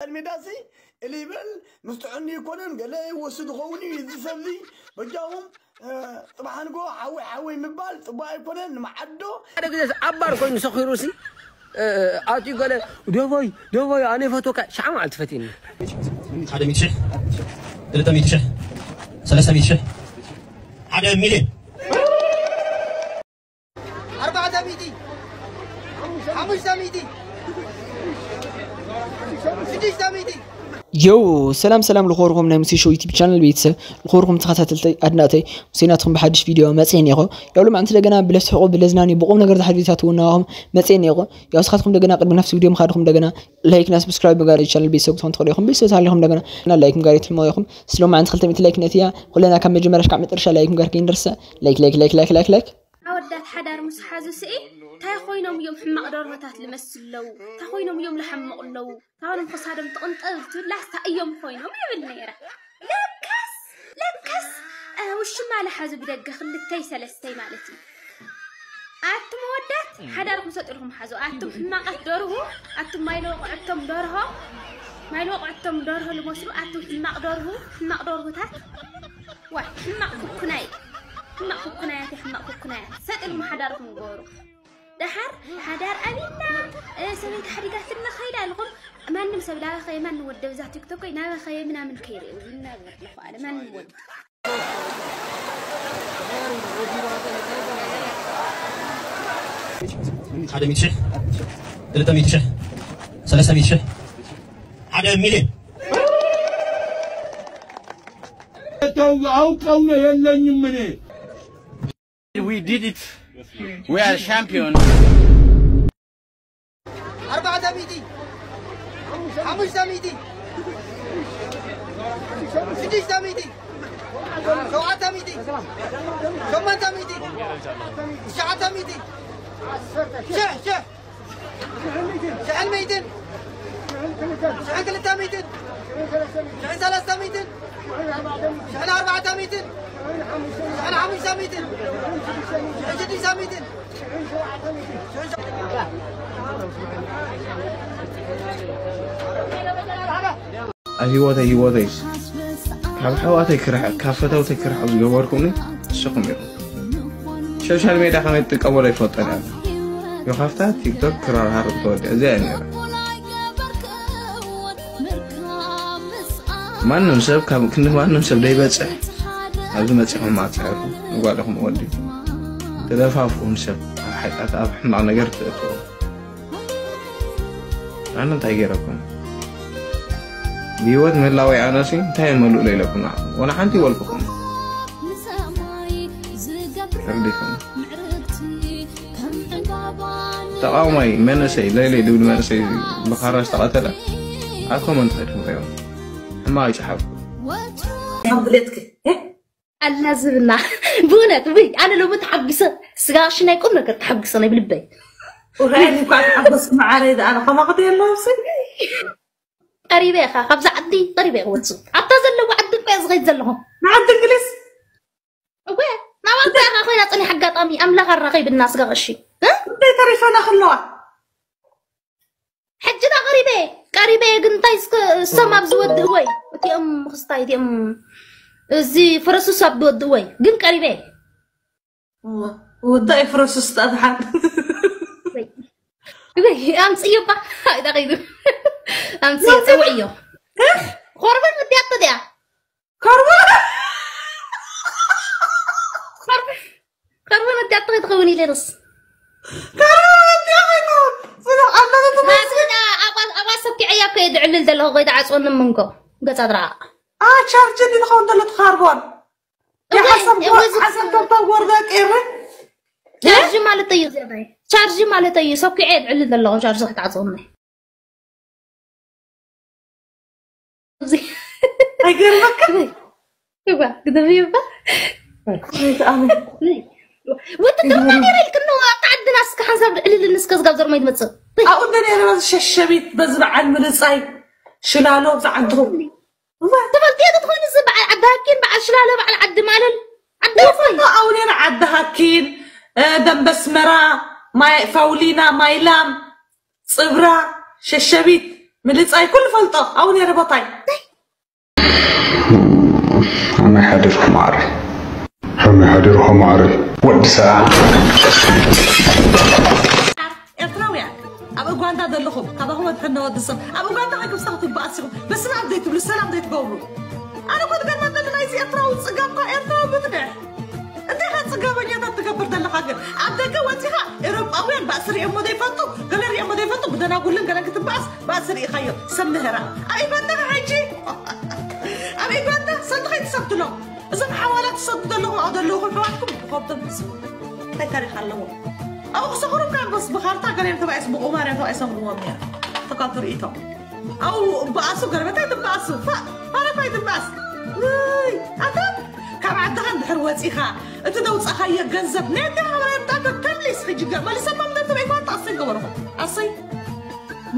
ሜዳሲ እልይ በል፣ ምስ ጥዑኒ ይኮነን፣ ገለ ይወስድ ኸውን እዩ እዚ ሰብዚ። በጃኹም፣ እ፣ ጽባሕ ንግሆ ሓወይ ሓወይ ምባል ጽቡቕ ኣይኮነን፣ ንመዓዶ። ሓደ ግዜ ዓባር ኮይኑ ሰኺሩሲ፣ እ፣ ኣትዩ ገለ፣ "ደቦይ፣ ደቦይ፣ ኣነ ይፈትወካ፣ ሸዓ መዓልቲ ፈትየኒ." ሓደ ሚእቲ ሽሕ፣ ክልተ ሚእቲ ሽሕ፣ ሰለስተ ሚእቲ ሽሕ፣ ሓደ ሚልዮን። ኣርባዕተ ሚእቲ፣ ሓሙሽተ ሚእቲ፣ ሽዱሽተ ሚእቲ። ዮው፣ ሰላም ሰላም፣ ልኾርኹም ናይ ሙሴ ሾው ዩቲብ ቻነል ቤተሰብ፣ ልኾርኹም ተኸታተልተይ ኣድናእተይ፣ ሙሴ ናትኹም ብሓድሽ ቪድዮ መጽኤ እኒኹ። ያው ሎማዓንቲ እንደገና ብለስሕቁ ብለዝናኒ ብቁም ነገር ዝሓዝ ቪዲዮታት እውን ናባኹም መጽኤ እኒኹ። ያው ንስኻትኩም እንደገና ቅድሚ ናብቲ ቪድዮ ምኻድኩም እንደገና ላይክ እና ሰብስክራይብ ምግባር ቻነል ቤተሰብ ክትኾኑ ትኽእሉ ኢኹም። ቤተሰብ ተሃሊኹም እንደገና እና ላይክ ምግባር ይትሕልሞ ኢኹም። ስለ ሎማዓንቲ ክልተ ሚእቲ ላይክ ነትያ ኩለና ካብ መጀመርያ ክሳብ መጨረሻ ላይክ ምግባር ከይንርሳዕ። ላይክ ላይክ ላይክ ላይክ ላይክ ላይክ። ኣወዳት ሓዳር ምስ ሓዙ ስኢ እንታይ ኮይኖም እዮም ሕማቕ ደርሆታት ልመስሉ ኣለዉ? እንታይ ኮይኖም እዮም ልሓምቑ ኣለዉ? ታባኖም ክሳዶም ትቕንጠብ ትብላስ እንታይ እዮም ኮይኖም ይብል ነይረ። ለካስ፣ ለካስ፣ እ፣ ውሽማ ልሓዙ ብደገ ክልተይ ሰለስተይ ማለት እዩ። ኣቱም ኣወዳት ሓዳርኩም ሰጥ ኢልኩም ሓዙ። ኣቱም ሕማቓት ደርሁ፣ ኣቱም ማይ ለወቕዐቶም ደርሆ፣ ማይ ለወቕዐቶም ደርሆ ልመስሉ፣ ኣቱም ሕማቕ ደርሁ፣ ሕማቕ ደርሁታት። ዋይ፣ ሕማቕ ኩኩናይ፣ ሕማቕ ኩኩናያት፣ ሕማቕ ኩኩናያት። ሰጥ ኢልኩም ሓዳርኩም ገበሩ። ደሓር ሓዳር ኣቢልና፣ እ፣ ሰበይቲ ሓዲጋትና ከይዳ ኢልኩም፣ ማንም ሰብ ላበኸየ ማንም ወዲ ኣብዛ ቲክቶክ ወይ ናበኸየ ምናምን ከይርእዩ ይናገር ኣለኹ ኣለ ማንም ወዲ። ሓደ ሚእቲ ሽሕ፣ ክልተ ሚእቲ ሽሕ፣ ሰለስተ ሚእቲ ሽሕ፣ ሓደ ሚልዮን። ተው፣ አውቀው ነው የለኝም እኔ። We did it. We are champion. ኣርባዕተ ሚእቲ፣ ሓሙሽተ ሚእቲ፣ ሽዱሽተ ሚእቲ፣ ሸውዓተ ሚእቲ፣ ሸሞንተ ሚእቲ፣ ትሽዓተ ሚእቲ፣ ሽሕ፣ ሽሕ። ሽሕን ሚእትን፣ ሽሕን ክልተ ሚእትን፣ ሽሕን ሰለስተ ሚእትን፣ ሽሕን ኣርባዕተ ሚእትን፣ ሽሕን ሓሙሽተ ሚእትን፣ ሽሕን ሽዱሽተ ሚእትን፣ ሽሕን ሸውዓተ ሚእትን፣ ሽሕን ሸውዓተ ሚእትን። ኣብ ህይወተይ፣ ህይወተይ ካብ ኣሕዋተይ ክርሕቕ፣ ካብ ፈተውተይ ክርሕቕ ዝገበርኩኒ ንስኹም ኢኹም። ሶሻል ሜድያ ከመይ ትጥቀመሉ ኣይፈልጦን እየ። ዮኻፍታ ቲክቶክ ክራርሃር ተወዲኣ እዚኣ እያ ነይራ። ማንም ሰብ ካብ ክንዲ ማንም ሰብ ደይበጽሕ ኣብዚ መጺኹም ኣጽዕሩ ንጓልኹም ወዲ ተደፋፍኡን ሰብ ኣብ ሓጢኣት ኣብ ሕማቕ ነገር ትእትዉ። ኣነ እንታይ ገይረኩም? ብህይወት ምህላወይ ኣነሲ እንታይ እየ መልእሎ ኢለኩም ንዓኹም? ወላ ሓንቲ ይበልኩኹም። ተረዲእኩም? ተቃዋማይ መንእሰይ ለይለይ ድብል መንእሰይ ብኻራ ዝተቐተለ ኣብ ኮመንት ከድኩም እዮም። ሕማቕ ይጽሓፍኩም። ኣላ ዝብና ብእውነት ውይ ኣነ ሎሚ ተሓጒሰ ስጋ ቅሺ ናይ ቁም ነገር ተሓጒሰ ናይ ብልበይ። ራይድ እኳ ተሓጎስኩ መዓረይ ደኣ ከማኽት የለውሲ። ቀሪበ ኢኻ ካብዛ ዓዲ ቀሪበ ክወፅእ ኣብታ ዘለዎ ዓዲ እኮ እየ ዝኸይድ ዘለኹ። ንዓዲ እንግሊዝ እወ ናብ ዓዲ ኣራ ኮይና ፀኒሕ ኣጋጣሚ ኣምላኽ ኣራኸይብና ስጋ ቅሺ እ? እንታይ ተሪፈና ከለዋ ሕጂ ዳ ቀሪበ ቀሪበ ግን እንታይ እስከ እሶም ኣብ ዝወድእዎ እዩ እቲኦም ክስታይ እቲኦም እዚ ፍረሱስ ኣብ ዝወድእዎ እዩ ግን ቀሪበ ወዳ ይፍረሱስ ጣድሓን ኣምፅዮ ባ ኣይዳ ከይዱ ኣምፅዮ ፀውዕዮ ኮርበን ምድያቶ ድያ ከርቦ ከርበን ወዲያቶ ከይትኸውን ኢለ ርስ ከርቦ ወዲያ ከይትኸውን ስለ ኣለበት ኣብኣ ሰኪዐያ እኮ እየ ዝዕልል ዘለኹ ከይትዓፅወኒ ምንኮ ገፃ ድረኣ ቻርጅ እንድንኸውን ዘሎ ትኻርቦን የሓሰብ ዓሰርተ ወርዳ ቀይረ ቻርጅ ማለት እዩ ቻርጅ ማለት እዩ ሰኪዐ እየ ዝዕልል ዘለኹ ቻርጅ ከይትዓፅወኒ ኣይገርመካ እዋ ግደፍዮ እባ ውትድርና ነይረ ኢልክኖ ኣብታ ዓድና እስከ ሓንሳብ ዕልልን እስከ ዝጋብ ዘርሞ ይትመፅእ ኣብኡ እንደ ነይረ በዚ ሸሸቢት በዚ በዓል ምልፃይ ሽላሎ ብዚ ዓድኹም ትፈልጥዮ ተትኾይኑ እዚ በዓል ዓዲ ሃኪን በዓል ሽላሎ በዓል ዓዲ ማለል ዓዲ ይኾን ይፈልጦ ኣውኔን ዓዲ ሃኪን ደንበስመራ ማይ ፋውሊና ማይላም ፅብራ ሸሸቢት ምልጻይ ኩሉ ፈልጦ ኣብኡ ነይረ ቦታይ። ከመይ ሓዲርኩም ማዕረይ? ከመይ ሓዲርኩም ማዕረይ? ወዲ ሰላም። ኤርትራውያን ኣብ ኡጋንዳ ዘለኹም ካባኹም ኣድሕና ወዲ ሰብ ኣብ ኡጋንዳ ከይክብሳ ክትበኣስ ኢኹም። በስመ ኣብ ዘይትብሉ ሰላም ዘይትገብሩ። ኣነ እኮ ትገርመኒ ናይዚ ኤርትራዊ ጽጋብካ ኤርትራዊ ብትድዕ እንታይ ኢኻ ጽጋበኛታት ትገብር ዘለኻ ግን ኣብ ደገ ወጺኻ ኤውሮጳውያን ባእሲ ርእዮሞ ዘይፈልጡ ገለ ርእዮሞ ዘይፈልጡ ብደናጉልን ገለን ክትበኣስ ባእሲ ርኢኻዮ ሰብ ምህራ ኣብ ኢባንዳ ሕጂ ኣብ ኢባንዳ ሰንዲ ከይትሰብትሎም እዞም ሓዋላ ትሰዱ ዘለኹም ኣብ ዘለኹም ሕዋትኩም ብኸብዶም ትስቡ እንታይ ታሪኽ ኣለዎም ኣብኡ ክሰኽሩ እኳ በስ ብኻርታ ገሌም ተባኢስ ብቑማር እዮም ተባኢሶም ርዎም ነይሩ ተካቱ ርእይቶም ኣብኡ በኣሱ ገለመታይ ትበኣሱ ፋ ፋረፋይ ትበኣስ ውይ ኣታ ካብ ዓድኻ እንድሕር ወፂኻ እቲ ዘውፃኻዮ ገንዘብ ናይ ኣደባባይ ኣምጣቶ ተምሊስ ሕጂ ገ- መሊሰማ ምነቶም ኢኳ ኣሰይ ገበርኹም ኣሰይ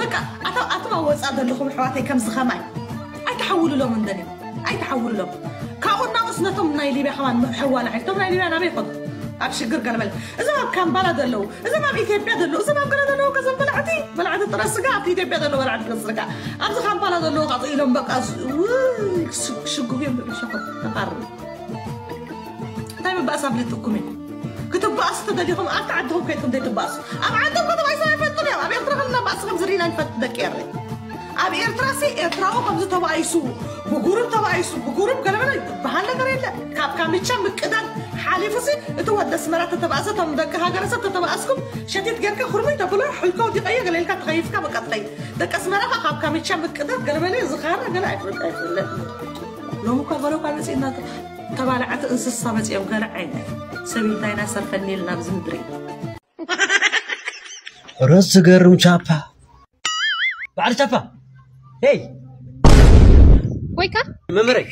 በቃ ኣታ ኣቶም ኣብ ወፃእ ዘለኹም ኣሕዋተይ ከምዚ ኸማይ ኣይትሓውልሎም እንደን ኣይትሓውልሎም ካብኡ እናመስ ነቶም ናይ ሊብያ ከማን ሕዋላ ሕጅቶም ናይ ሊብያ ናበይ ይኸዱ ኣብ ሽግር ገለመለ እዞም ኣብ ካምባላ ዘለዉ እዞም ኣብ ኢትዮጵያ ዘለዉ እዞም ኣብ ገለ ዘለዉ ከዞም በላዕቲ በላዕቲ ጥረ ስጋ ኣብቲ ኢትዮጵያ ዘለዉ በላዕቲ ጥረ ስጋ ኣብዚ ካምባላ ዘለዉ ቃፅ ኢሎም በቃ ሽጉብ እዮም ብሸኾ ተቃርቡ እንታይ ምባእስ ኣብሊጥኩም እዩ ክትባእሱ ተደሊኹም ኣብቲ ዓድኹም ከይድኩም ዘይትባእሱ ኣብ ዓድኩም ከተባይሶም ኣይፈልጡን እዮም ኣብ ኤርትራ ከለና ባእሲ ከም ዝርኢና ንፈልጥ ደቂ ኤርትራ ኣብ ኤርትራ ሲ ኤርትራዊ ከምዚ ተባኢሱ ብጉሩብ ተባኢሱ ብጉሩብ ገለመለ ዝበሃል ነገር የለ ካብ ካምቻ ምቅዳድ ሓሊፉ ሲ እቲ ወደ ኣስመራ ተተባእሰ እቶም ደቂ ሃገረ ሰብ ተተባእስኩም ሸቲት ጌርካ ኩርመይ ተብሎ ሕልኮ ውዲቀዮ ገለ ኢልካ ተኸይፍካ በቃ ትኸይድ ደቂ ኣስመራ ካብ ካምቻ ምቅዳድ ገለመለ ዝኻረ ገለ ኣይፍለጥ ኣይፍለጥ ሎሚ እኳ በረኳ መፂእና ተባላዕቲ እንስሳ መፂኦም ገለ ዓይነት ሰብ ኢልታ ኢና ሰርፈኒ ኢልና ኣብዚ ምድሪ ረት ዝገርም ቻፓ በዓል ቻፓ ሄይ ወይካ መምህረይ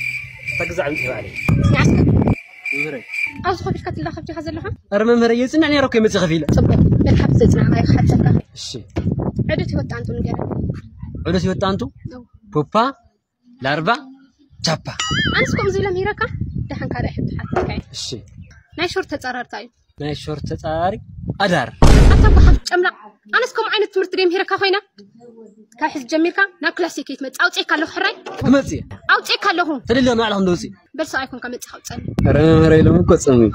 ተግዛዕ ምፅእ በዓለይ ንዓስከ መምህረይ ኣብዚ ኮፍ ኢልካ ትላኸብ ዲኻ ዘለኻ ኧረ መምህረይ የፅንዕ ነይረ እኮ መፅእ ከፍ ኢለ ፅቡቅ በል ሓንቲ ዘፅናዕካዮ ክሓተካ እሺ ዕደት ህይወት ጣንጡ ንገረኒ ዕደት ህይወት ጣንጡ ፑፓ ላርባ ቻፓ ኣንስ ከምኡ ዝብለ ምሂረካ ደሓን ካልእ ሕቶ ሓተካ እዩ እሺ ናይ ሾርት ተጻራርታ እዩ ናይ ሾርት ተጻራሪ ኣዳር ኣታ ጓሓፍ ጨምላቕ ኣነስ ከምኡ ዓይነት ትምህርቲ ደይ ምሂረካ ኮይና ካብ ሕዚ ጀሚርካ ናብ ክላስ ከይትመጽእ ኣውፅኤካ ኣለኹ ሕራይ ትመጽእ ኣውፅኤካ ኣለኹ ተደልዮ ንባዕልኻ እንዶ ውፅእ በል ሰብኣይ ኮንካ መጽእ ካውፀኒ ኧረ መምህረ ኢሎም እኮ ፅም እዩ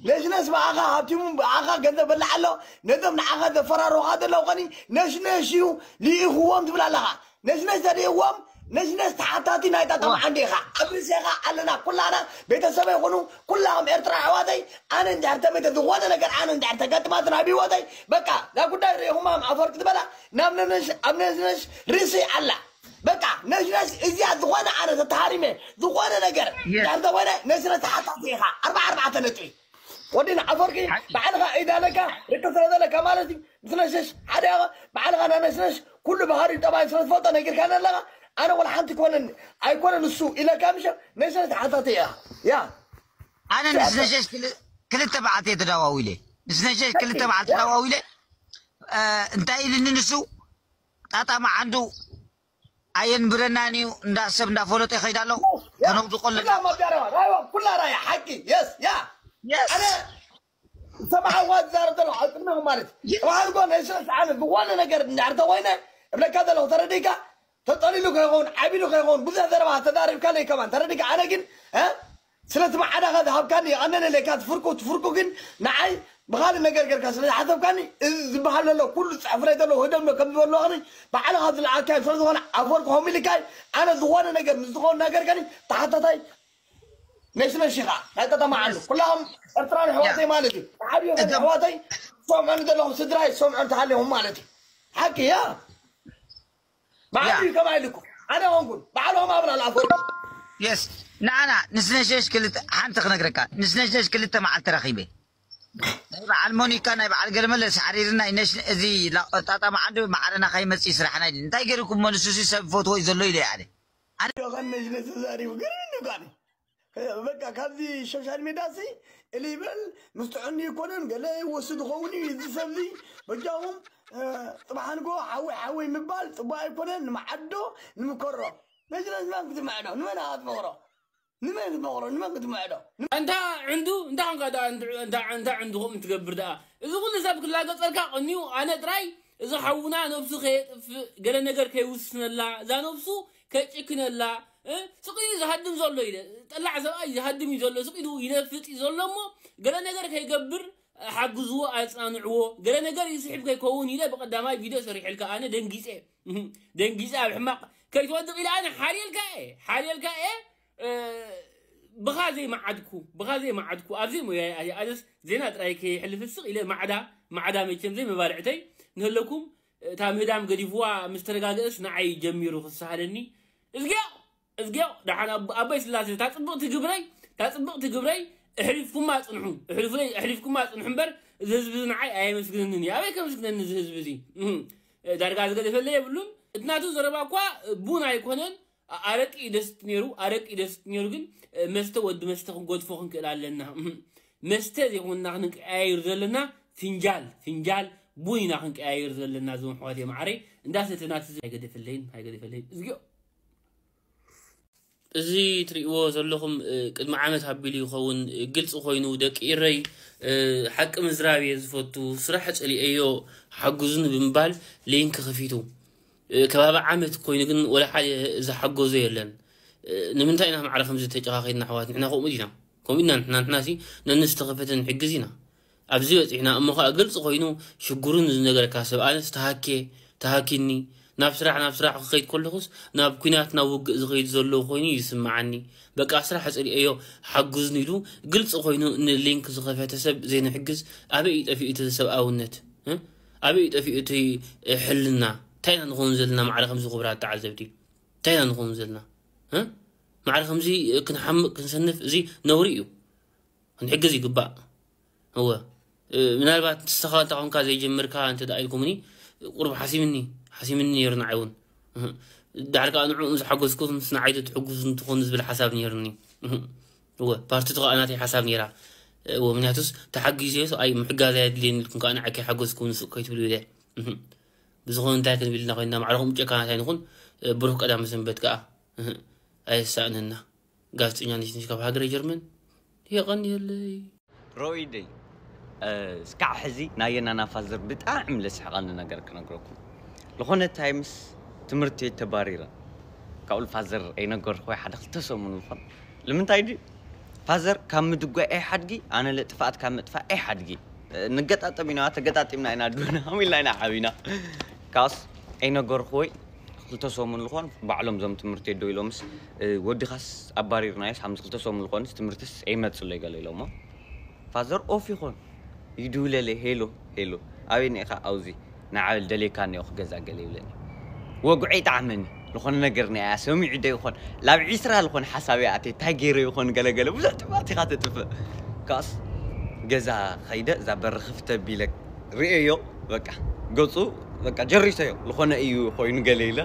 ነሽነሽ ብኣኻ ሃብቲሙ ብኣኻ ገንዘብ በላዕ ኣሎ ነዞም ንዓኻ ዘፈራርኻ ዘለዉ ኸኒ ነሽነሽ እዩ ልኢኽዎም ትብል ኣለኻ ነሽነሽ ተልእዎም ነሽነሽ ተሓታቲ ናይ ጣጣም ዓንዲ ኢኻ ኣብ ርእሴኻ ኣለና ኩላና ቤተሰበይ ኹኑ ኩላኹም ኤርትራ ኣሕዋተይ ኣነ እንድሕር ተመይተ ዝኾነ ነገር ኣነ እንድሕር ተጋጥማትን ኣብ ህይወተይ በቃ እዛ ጉዳይ ርኢኹማ ኣፈርቂ ዝበላ ናብ ነሽነሽ ኣብ ነሽነሽ ርእሲ ኣላ በቃ ነሽነሽ እዚኣ ዝኾነ ኣነ ተተሃሪመ ዝኾነ ነገር እንድሕር ተኾይነ ነሽነሽ ተሓታቲ ኢኻ ኣርባዓ ኣርባዕተ ነጥቢ ወዲን ዓፈርኪ ባዕልኻ ኢዳ ኣለካ ርክብ ስለ ዘለካ ማለት እዩ ምስ ነሽነሽ ሓደ ኢኻ ባዕልኻ ና ነሽነሽ ኩሉ ባህሪ ጠባይ ስለ ትፈልጦ ነጊርካኒ ኣለኻ ኣነ ወላ ሓንቲ ኮነን ኣይኮነን እሱ ኢለካ ምሸ ነሽነሽ ተሓታቲ ኢኻ ያ ኣነ ንስነሸሽ ክል- ክልተ መዓልቲ እየ ተደዋዊለ ንስነሸሽ ክልተ መዓልቲ ተደዋዊለ እ፣ እንታይ ኢልኒ ንሱ ጣጣ መዓንዱ ኣየንብረናን እዩ እንዳ ሰብ እንዳፈለጠ ይኸይድ ኣሎ ተነውድቆ ኣለና ራይዋ ኩላ ራያ ሓቂ የስ ያ የስ ኣነ ሰማዕዋ ዝዛረብ ዘለኹ ኣብ ቅድሚኹም ማለት እዩ ተባሃልጎ ነሽነሽ ኣነ ዝኾነ ነገር እንድሕር ተኾይነ እብለካ ዘለኹ ተረዲእካ ተጠሊሉ ከይኸውን ዓቢሉ ከይኸውን ብዙሕ ዘረባ ተዛሪብካለይ ከማን ተረዲእካ ኣነ ግን እ ስለቲ መዓዳኻ ዝሃብካኒ የቐነለለይ እካ ትፍርቁ ትፍርቁ ግን ንዓይ ብኻልእ ነገር ጌርካ ስለ ዝሓሰብካኒ እዚ ዝበሃል ዘሎ ኩሉ ዝፅሕፍለይ ዘሎ ህደም ዶ ከም ዝበልዎ ከኒ ባዕልኻ ዝለዓልካዮ ስለ ዝኾነ ኣፈወርቂ ሆም ኢልካይ ኣነ ዝኾነ ነገር ምስ ዝኾነ ነገር ከኒ ተሓታታይ ነሽነሽ ኢኻ ናይ ከተማ ዓሉ ኩላኹም ኤርትራን ኣሕዋተይ ማለት እዩ ተሓቢኦም ኣሕዋተይ ዝሰምዑኒ ዘለኹም ስድራይ ዝሰምዑ እንተሃሊኹም ማለት እዩ ሓቂ ያ ባዕሉ እዩ ከማይ ልኩ ኣነ ኾንኩን ባዕልኹም ኣብና ኣፈወርቂ የስ ንዓና ንስነሸሽ ክልተ ሓንቲ ክነግረካ ንስነሸሽ ክልተ መዓልቲ ረኺበ ናይ በዓል ሞኒካ ናይ በዓል ገለመለስ ሓሪርና እዩ ነሽ እዚ ጣጣ መዓንዱ ማዕረና ከይመፅእ ስራሕና ኢሉ እንታይ ገይርኩም መ ንሱሲ ሰብ ፈትዎ እዩ ዘሎ ኢለ ኣነ ዮሃንስ ነተዛሪቡ ግርም ይብላኒ በቃ ካብዚ ሶሻል ሜዳ ሲ እሊ ይበል ምስ ጥዑኒ ይኮነን ገለ ይወስድ ኸውን እዩ እዚ ሰብዚ በጃኹም ጥብሓንጎ ሓወይ ሓወይ ምባል ፅቡቅ ኣይኮነን ንመዓዶ ንምከሮ ነዚ ነዝማን ክትምዕዶ ንመን ኣትፈቅሮ ንመን ክትመቕሮ፣ ንመን ክትምዕዶ? እንታ ዕንዱ እንታ ኾንካ ደኣ እንታ ዕንዱ ከምኡ ትገብር ደኣ? እዚ ኩሉ ሰብ ክላገጸልካ ቀንዩ ኣነ ጥራይ እዚ ሓውና ነብሱ ከየጥፍእ ገለ ነገር ከይውስነላ እዛ ነብሱ ከይጭክነላ ስቂ ዝሃድም ዘሎ ኢለ ጠላዕ ሰብኣይ ዝሃድም እዩ ዘሎ ስቂ ይነፍጥ እዩ ዘሎ እሞ ገለ ነገር ከይገብር ሓግዝዎ ኣጽናንዕዎ ገለ ነገር ይስሕብ ከይከውን ኢለ ብቀዳማይ ቪድዮ ሰሪሐልካ ኣነ ደንጊጸ ደንጊጸ ኣብ ሕማቕ ከይትወድቕ ኢለ ኣነ ሓልየልካ እየ ሓልየልካ እየ ብኻ ዘይመዓድኩ ብኻ ዘይመዓድኩ ኣብዚ ሞያ ኣነስ ዜና ጥራይ ከይሕልፍ ስቕ ኢለ ማዕዳ ማዕዳ መቸም ዘይመባልዕተይ ንህለኩም እታ ምህዳም ገዲፍዋ ምስ ተረጋገእስ ንዓይ ጀሚሩ ክሰሃለኒ እዝግዮ እዝግዮ ደሓን ኣቦይ ስላሴ እታ ፅብቕቲ ግብረይ እታ ፅብቕቲ ግብረይ እሕሊፍኩማ ፅንሑ እሕሊፍኩማ ፅንሑ እምበር እዚ ህዝቢ እዚ ንዓይ ኣየመስግነንን እዩ ኣበይ ከመስግነኒ እዚ ህዝቢ እዚ ዳርጋ ዝገደፈለ የብሉን እቲ ናቱ ዘረባ እኳ ቡን ኣይኮነን ኣረቂ ደስ ነሩ ኣረቂ ደስ ነሩ ግን መስተ ወዲ መስተ ክንጎድፎ ክንክእል ኣለና መስተ ዘይኮንና ክንቀያየር ዘለና ፍንጃል ፍንጃል ቡን ኢና ክንቀያየር ዘለና እዞም ኣሕዋት ማዕረይ እንዳሰተና ትዝ ኣይገደፈለይን ኣይገደፈለይን እዝግዮ እዚ ትሪእዎ ዘለኹም ቅድሚ ዓመት ኣቢሉ ይኸውን ግልፂ ኮይኑ ደቂ ኢረይ ሓቂ ምዝራብ እየ ዝፈቱ ስራሕ ፀሊኤዮ ሓግዙኒ ብምባል ሊንክ ከፊቱ ከባቢ ዓመት ኮይኑ ግን ወላ ሓደ ዝሓገዞ የለን ንምንታይ ኢና ማዕረ ከምዚ ተጨኻኺድና ኣሕዋት ንሕና ከምኡ ዲና ከምኡ ኢልና ንሕና ንሕና ሲ ነንዝተኸፈተ ንሕግዝ ኢና ኣብዚ በፂሕና እሞ ከዓ ግልፂ ኮይኑ ሽጉሩን ዝነገረካ ሰብ ኣነስ ተሃኬ ተሃኪኒ ናብ ስራሕ ናብ ስራሕ ክኸይድ ከለኹስ ናብ ኩናት ናብ ውግእ ዝኸይድ ዘለዉ ኮይኑ ይስምዓኒ በቃ ስራሕ ኣፀሊኤዮ ሓግዝኒ ኢሉ ግልፂ ኮይኑ ንሊንክ ዝኸፈተ ሰብ ዘይንሕግዝ ኣበይ እዩ ጠፊኡ እቲ ሰብኣውነት ኣበይ እዩ ጠፊኡ እቲ ሕልና እንታይ ኢና ንኸውን ዘለና ማዕረ ከምዚ ክቡራት ተዓዘብቲ እንታይ ኢና ንኸውን ዘለና ማዕረ ከምዚ ክንሓምቕ ክንሰንፍ እዚ ነውሪ እዩ ክንሕግዝ ይግባእ እወ ምናልባት ንስኻ እንተ ኮንካ ዘይጀምርካ እንተ ደኣ ኢልኩምኒ ቁሩብ ሓሲምኒ ሓሲምኒ ነይሩ ንዓይ እውን ዳሕር ከዓ ንዕኡ ምስ ሓገዝኩ ምስ ንዓይ ትሕግዙ እንትኾኑ ዝብል ሓሳብ ነይሩኒ እወ ፓርቲ ተኸኣ ናተይ ሓሳብ ነይራ እወ ምክንያቱስ ተሓጊዘዮ ሰብኣይ ምሕጋዝ ኣየድልየኒ ኢልኩም ከዓ ንዓይ ከይሓገዝኩም ንስእ ከይትብሉ ኢለ ብዝኾነ እንታይ ክንብል ኢና ኮይንና ማዕረኹም ጨካናት ኣይንኹን ብሩህ ቀዳመ ሰንበት ከዓ ኣየሳእነና ጋዜጠኛ ነሽ ካብ ሃገረ ጀርመን የቐንየለይ ሮኢደይ እስካዕ ሕዚ ናየና ናፋዘር ብጣዕሚ ለስሕቐኒ ነገር ክነግረኩም ዝኾነ ታይምስ ትምህርቲ ተባሪረ ካብኡ ፋዘር ኣይነገርኩ ሓደ ክልተ ሰሙን ዝኾን ንምንታይ ድዩ ፋዘር ካብ ምድጓይ ኣይሓድጊ ኣነ ለጥፋኣት ካብ ምጥፋእ ኣይሓድጊ ንገጣጠም ኢና ተገጣጢምና ኢና ድና ኢልና ኢና ዓብና ካስ ኣይነገርኩ ወይ ክልተ ሰሙን ዝኾን ባዕሎም ዞም ትምህርቲ የዶ ኢሎምስ ወዲኻስ ኣባሪርናዮስ ሓምስ ክልተ ሰሙን ዝኾንስ ትምህርትስ ኣይመፅለይ ገለ ኢሎሞ ፋዘር ኦፍ ይኾን ይድውለለይ ሄሎ ሄሎ ኣበይ ኒኢኻ ኣውዚ ንዓበል ደሌካ ኒኦ ክገዛ ገለ ይብለኒ ወጉዐ ይጣዕመኒ ዝኾነ ነገር ናይ ኣያ ሰሚዑ ዶ ይኾን ላብ ዒስራ ዝኾነ ሓሳብ ኣተ እንታይ ገይረ ይኾን ገለገለ ብዙሕ ጥፋት ኢኻ ተጥፍእ ካስ ገዛ ኸይደ እዛ በሪ ክፍተ ቢለ ርእዮ በቃ ገፁ በቃ ጀሪሰዮ ዝኾነ እዩ ኮይኑ ገለ ኢለ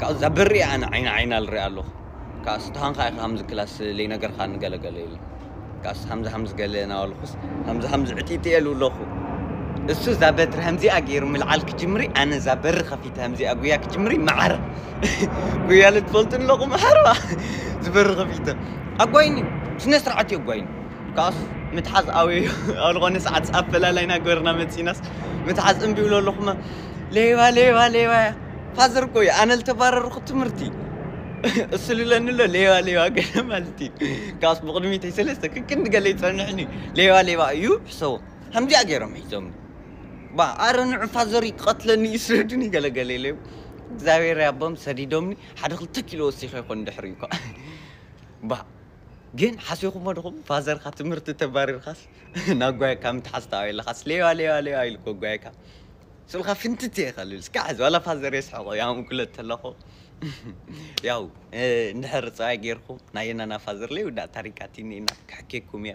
ካብኡ እዛ በሪ ኣነ ዓይና ዓይና ልርኢ ኣለኹ ካብኡ ስታሃንካ ኢኻ ከምዚ ክላስ ለይነገርካ ንገለገለ ኢለ ካብኡ ሃምዚ ሃምዚ ገለ ናበልኩስ ሃምዚ ሃምዚ ዕጢጢ እየ ልብለኹ እሱ እዛ በትሪ ከምዚኣ ገይሩ ምልዓል ክጅምሪ ኣነ እዛ በሪ ከፊተ ከምዚኣ ጉያ ክጅምሪ መዓረ ጉያ ልትፈልጡ ኣለኹም ሓርባ ዝበሪ ከፊተ ኣጓይኒ ስነ ስርዓት እዩ ኣጓይኒ ካስ ምትሓዝ ኣበይ ኣብ ዝኾነ ሰዓት ኣፈላላይና ገበርና መፂናስ ምትሓዝ እምቢ ብሎ ኣለኹማ ሌባ ሌባ ሌባ እያ ፋዘር እኮ እዩ ኣነ ልተባረርኩ ትምህርቲ እሱ ልለኒ ኣሎ ሌባ ሌባ ገለ ማለት እዩ ካስ ብቅድሚተይ ሰለስተ ክክንዲ ገለ ይፀንሕኒ ሌባ ሌባ እዩ ሕሰቦ ከምዚኣ ገይሮም ሒዞም ባ ኣረ ንዑ ፋዘር ይቀትለኒ ይስደዱኒ ገለገለ ኢለ እግዚኣብሔር ያቦም ሰዲዶምኒ ሓደ ክልተ ኪሎ ወሲኸ ይኮን ድሕሪ እኳ ባ ግን ሓሲኹሞ ድኹም ፋዘርካ ትምህርቲ ተባሪርካስ ናጓየካ ምትሓዝ ተባቢለኻስ ሌዋ ሌዋ ሌዋ ኢሉ ከጓየካ ስልካ ፍንትት እየ ከልብል እስካ ሕዚ ዋላ ፋዘር የስሐቆ ያም ኩለት ተለኹ ያው እንድሕር ፀባይ ገይርኩም ናየናና ፋዘር ለይ ውዳእ ታሪካት ይኒና ክሕኬኩም እየ